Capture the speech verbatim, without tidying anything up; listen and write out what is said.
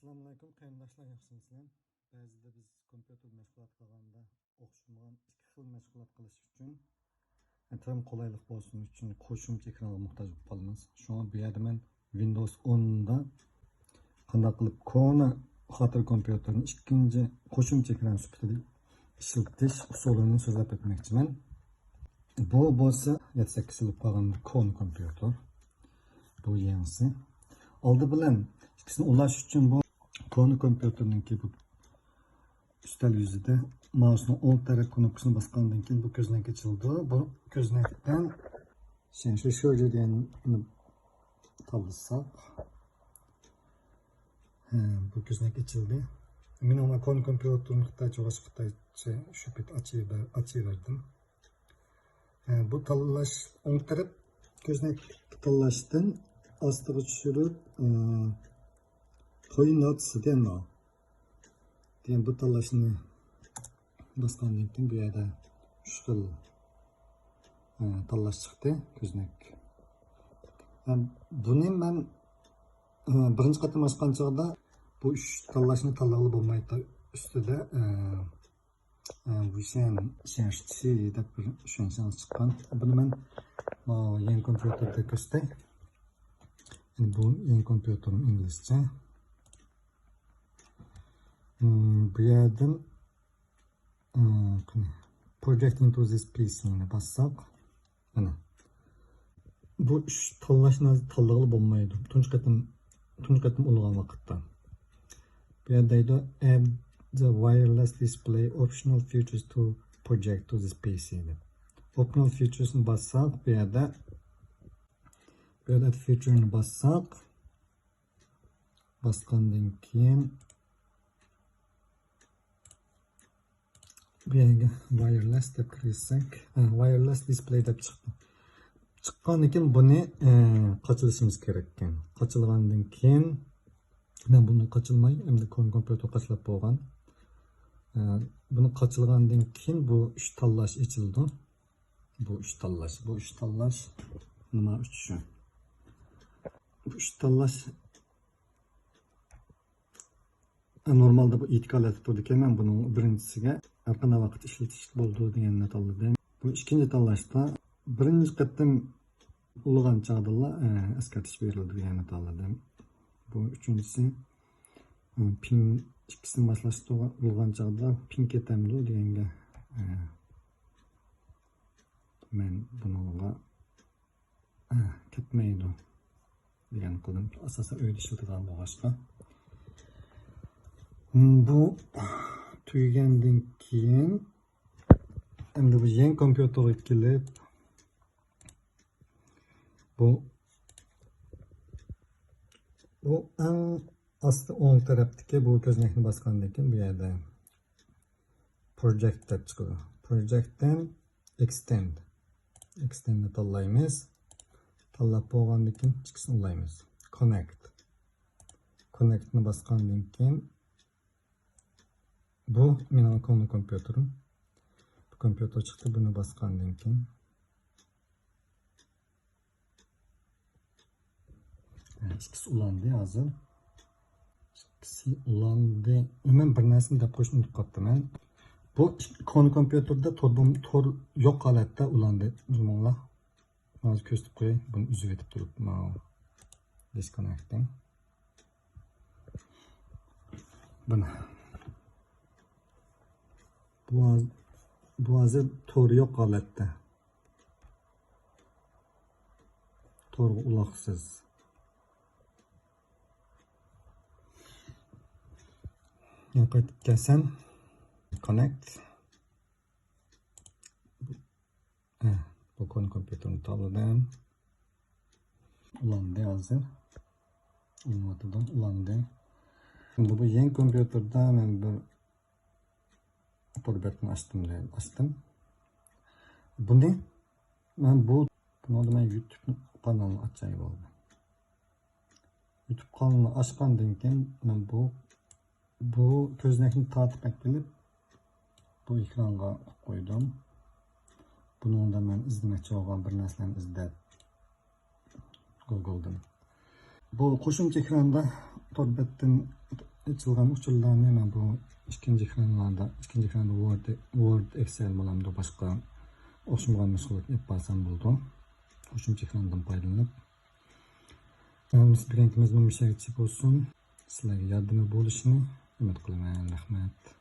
ئەسسالامۇئەلەيكۇم قېرىنداشلار، ياخشىمۇسىلەر؟ بەزىدە بىز كومپيۇتېر مەشغۇلات قىلغاندا ئوخشىمىغان ئىككى خىل مەشغۇلات قىلىش ئۈچۈن، تېخىمۇ قولايلىق بولسۇن ئۈچۈن قوشۇمچە ئېكرانغا موھتاج بولۇپ قالىمىز. شۇڭا بۇ يەردە مەن ۋىندوۋس ئوندا قانداق قىلىپ كونا خاتىرە كومپيۇتېرنى ئىككىنچى قوشۇمچە ئېكران سۈپىتىدە ئىشلىتىش ئۇسۇلىنى سۆزلەپ ئۆتمەكچىمەن. بۇ بولسا يەتتە سەككىز يىل بولۇپ قالغان كونا كومپيۇتېر. بۇ يېڭىسى. ئالدى بىلەن ئىككىسىنى ئۇلاش ئۈچۈن بۇ كونا كومپيۇتېرنىڭكى بۇ ئۈستەل يۈزىدە مائۇسنىڭ ئوڭ تەرەپ كنوپكىسىنى باسقاندىن كېيىن بۇ كۆزنەك ئېچىلىدۇ. بۇ كۆزنەكتىن شەنشۇ شۆجى دېگەننى تاللىساق، ھە، بۇ كۆزنەك ئېچىلدى. مېنىڭ كونا كومپيۇتېرىم خىتايچە، خىتايچە شۇ پېتى ئاچىۋەردىم. ھە، بۇ تاللاش ئوڭ تەرەپ كۆزنەك تاللاشتىن ئاستىغا چۈشۈرۈپ، قويۇن ناتسى دېگەن بۇ تاللاشنى باسقاندىن كېيىن بۇ يەردە ئۈچ خىل، ئە، تاللاش چىقتى، كۆزنەك. ھەم بۇنى مەن، ئە، بىرىنچى قېتىم ئاچقان چاغدا بۇ ئۈچ تاللاشنى تاللىغىلى بولمايتتى. ئۈستىدە، ئە، ئە، ۋۇشيەن شيەنشىچى دەپ بىر شۇەنشاڭ چىققان. بۇنى مەن، ئە، يېڭى كومپيۇتېردا كۆرسىتەي. بۇ يېڭى كومپيۇتېرىم ئىنگلىزچە. بۇ يەردىن، قېنى، Project into this PC نى باسساق، مانا، بۇ ئۈچ تاللاشنى تاللىغىلى بولمايدۇ. تۇنجى قېتىم، تۇنجى قېتىم ئۇلىغان ۋاقىتتا. بۇ يەردە دەيدۇ، Add the wireless display optional features to project to this PC دەپ. Optional features نى باسساق، بۇ يەردە، بۇ يەردە feature نى باسساق، باسقاندىن كېيىن بۇ يەرگە wireless دەپ كىرگۈزسەك، ھە، wireless display دەپ چىقتى. چىققاندىن كېيىن بۇنى، ئە، قاچىلىشىمىز كېرەك ئىكەن. قاچىلىغاندىن كېيىن، مەن بۇنى قاچىلىماي، ئەمدى كونا كومپيۇتېر قاچىلاپ بولغان. ئە، بۇنى قاچىلىغاندىن كېيىن بۇ ئۈچ تاللاش ئېچىلىدۇ. بۇ ئۈچ تاللاش، بۇ ئۈچ تاللاش نېمە ئۈچۈن؟ بۇ ئۈچ تاللاش، نورمالدا بۇ ئېتىكا ھالەتتە تۇرىدىكەن، مەن بۇنىڭ بىرىنچىسىگە ھەر قانداق ۋاقىت ئىشلىتىشلىك بولىدۇ دېگەننى تاللىدىم. بۇ ئىككىنچى تاللاشتا بىرىنچى قېتىم ئۇلىغان چاغدىلا، ئە، ئەسكەرتىش بېرىلىدۇ دېگەننى تاللىدىم. بۇ ئۈچىنچىسى، ئە، پىن ئىككىسىنى ماسلاشتۇرغان، ئۇلىغان چاغدا پىن كېتەمدۇ دېگەنگە، ئە، مەن بۇنىڭغا، ئە، كەتمەيدۇ دېگەن قىلدىم. ئاساسەن ئۆيدە ئىشلىتىدىغان بولغاچقا. بۇ تۈگىگەندىن كېيىن، ئەمدى بۇ يېڭى كومپيۇتېرغا كېلىپ، بۇ، بۇ ئەڭ ئاستى ئوڭ تەرەپتىكى بۇ كۆزنەكنى باسقاندىن كېيىن بۇ يەردە Project دەپ چىقىدۇ. Project تىن Extend. Extend نى تاللايمىز. تاللاپ بولغاندىن كېيىن ئىككىسىنى ئۇلايمىز. Connect. Connect نى باسقاندىن كېيىن بۇ مېنىڭ كونا كومپيۇتېرىم. بۇ كومپيۇتېر چىقتى، بۇنى باسقاندىن كېيىن. ھە، ئىككىسى ئۇلاندى ھازىر. ئىككىسى ئۇلاندى. مەن بىر نەرسىنى دەپ قويۇشنى ئۇنتۇپ قاپتىمەن. بۇ كونا كومپيۇتېردا تور، تور يوق ھالەتتە ئۇلاندى. جۇمۇڭلار. ھازىر كۆرسىتىپ قوياي. بۇنى ئۈزۈۋېتىپ تۇرۇپ، ماۋۇ disconnecting. بۇنى. بۇ ھاز-، بۇ ھازىر تور يوق ھالەتتە. تورغا ئۇلاقسىز. يەنە قايتىپ كەلسەم، connect. ھە، بۇ كونا كومپيۇتېرنى تاللىدىم. ئۇلاندى ھازىر. ئۇلىنىۋاتىدۇ، ئۇلاندى. ئەمدى بۇ يېڭى كومپيۇتېردا مەن بىر تور بەتنى ئاچتىم، ئاچتىم. بۇنى مەن بۇ، بۇنىڭدا مەن يۇتۇب قانىلىنى ئاچاي بولدى. يۇتۇب قانىلىنى ئاچقاندىن كېيىن مەن بۇ، بۇ كۆزنەكنى تارتىپ ئەكېلىپ، بۇ ئېكرانغا قويدۇم. بۇنىڭدا مەن ئىزدىمەكچى بولغان بىر نەرسىلەرنى ئىزدەپ، گوگلدىن. بۇ قوشۇمچە ئېكراندا تور بەتتىن ئېچىلغان ئۇچۇرلارنى مەن بۇ ئىككىنچى ئېكرانلاردا، ئىككىنچى ئېكراندا ۋورد، ۋورد، ئېكسېل بولامدۇ، باشقا ئوخشىمىغان مەشغۇلاتنى ئېلىپ بارسام بولىدۇ. قوشۇمچە ئېكراندىن پايدىلىنىپ. ئىنستاگرامىمىزمۇ مۇشۇ يەرگىچە بولسۇن. سىلەرگە ياردىمى بولۇشىنى ئۈمىد قىلىمەن. رەھمەت.